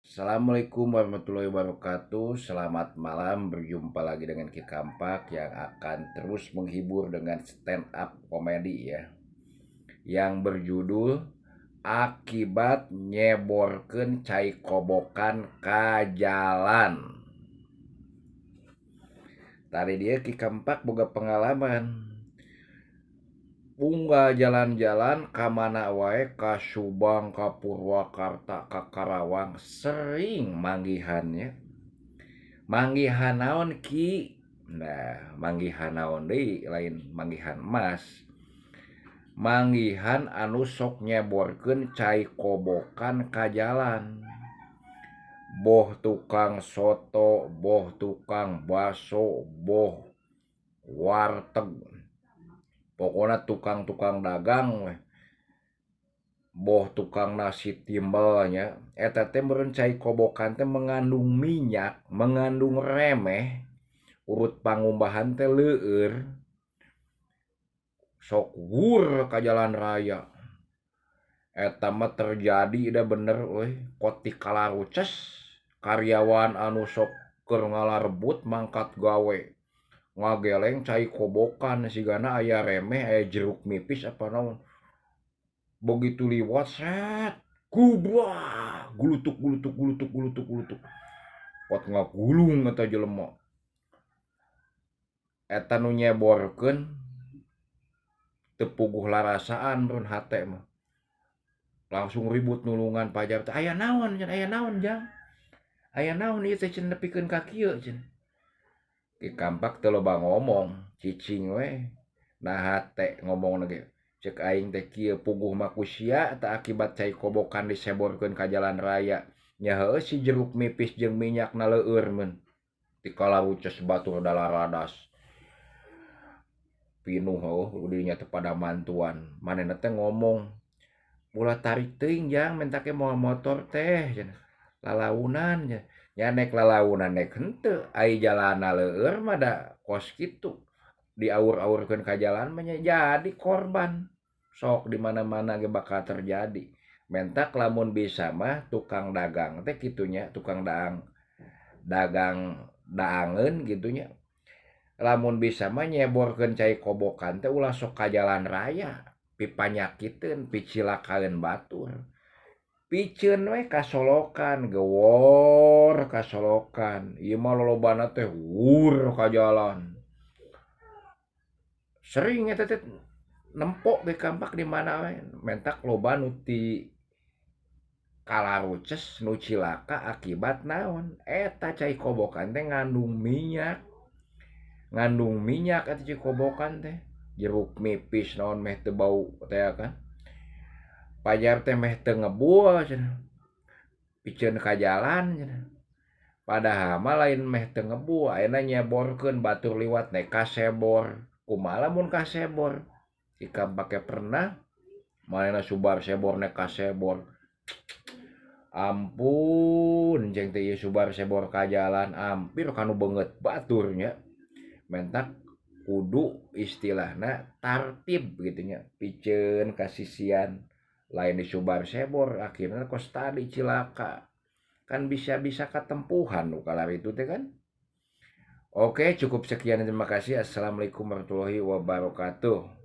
Assalamualaikum warahmatullahi wabarakatuh. Selamat malam, berjumpa lagi dengan Ki Kampak yang akan terus menghibur dengan stand up komedi ya, yang berjudul Akibat Nyeborkeun Cai Kobokan Ka Jalan. Tadi dia Ki Kampak boga pengalaman. Unggal jalan-jalan ka mana wae, ka Subang, ka Purwakarta, ka Karawang, sering manggihannya. Manggihan naon, Ki? Nah, manggihan naon deui lain manggihan emas. Manggihan anu sok nyeborkeun cai kobokan ka jalan. Boh tukang soto, boh tukang baso, boh warteg. Pokoknya tukang-tukang dagang weh. Boh tukang nasi timbelnya eta teh meureun cai kobokan teh mengandung minyak, mengandung remeh, urut pangumbahan teh leueur, sok wur ka jalan raya. Eta mah terjadi dah bener euy, kotik kalaruces karyawan anu sok keur ngalarebut mangkat gawe ngageleng cai kobokan sigana aya remeh, aya jeruk nipis apa naon. Begitu liwat set kubah gulutuk gulutuk gulutuk gulutuk gulutuk, pot ngagulung eta jelema. Eta nu nyeborkeun teu puguh larasaan mun hate mah. Langsung ribut nulungan pajar teh, aya naon cenah, aya naon jang, aya naon ieu teh cenah nepikeun ka kieu cenah. Ki Kampak teu loba ngomong, cicing we. Nah hate ngomong ge cek aing teh kieu puguh mah ku sia tah akibat cai kobokan diseborkeun ka jalan raya. Nya heueuh si jeruk nipis jeung minyakna leueur mun ti kalaruces batur dalaradas. Pinuh heueuh dinya teh pada mantuan. Manehna teh ngomong, ulah tarik teuing jang menta ke moal motor teh cenah. Lalaunan cenah. Nya nek lalaunan nek henteu, ai jalanna leueur mah da kos kitu. Diaur-aurkeun ka jalan mah nya jadi korban. Sok di mana-mana ge bakal terjadi. Mentak lamun bisa mah tukang dagang teh kitunya, tukang dagang daangeun gitunya. Lamun bisa mah nyeborkeun cai kobokan teh ulah sok ka jalan raya, pipanyakiteun, picilakaeun batur. Piceun we kasolokan, gewor kasolokan. Ieu mah lolobana teh wur ka jalan. Sering eta teh nempok ge Kampak di mana we, mentak loba nu ti kalaruces nu cilaka akibat naon? Eta cai kobokan teh ngandung minyak. Ngandung minyak eta cai kobokan teh. Jeruk nipis naon meh teu bau teh kan. Pajar teh meh teu ngebul cenah. Piceun ka jalan cenah. Padahal mah lain meh teu ngebul, ayeuna nyeborkeun batur liwat nek kasebor. Kumaha lamun kasebor? Ki Kampak ge pernah manehna subar sebor nek kasebor. Ampun jeung teh ieu subar sebor ka jalan ampir kanu beungeut batur nya. Mentak kudu istilahna tartib gitu nya, piceun kasisian. Lain disubar sebor akhirnya kos tadi cilaka. Kan bisa-bisa katempuhan nu kalari itu teh kan. Oke, cukup sekian, terima kasih. Assalamualaikum warahmatullahi wabarakatuh.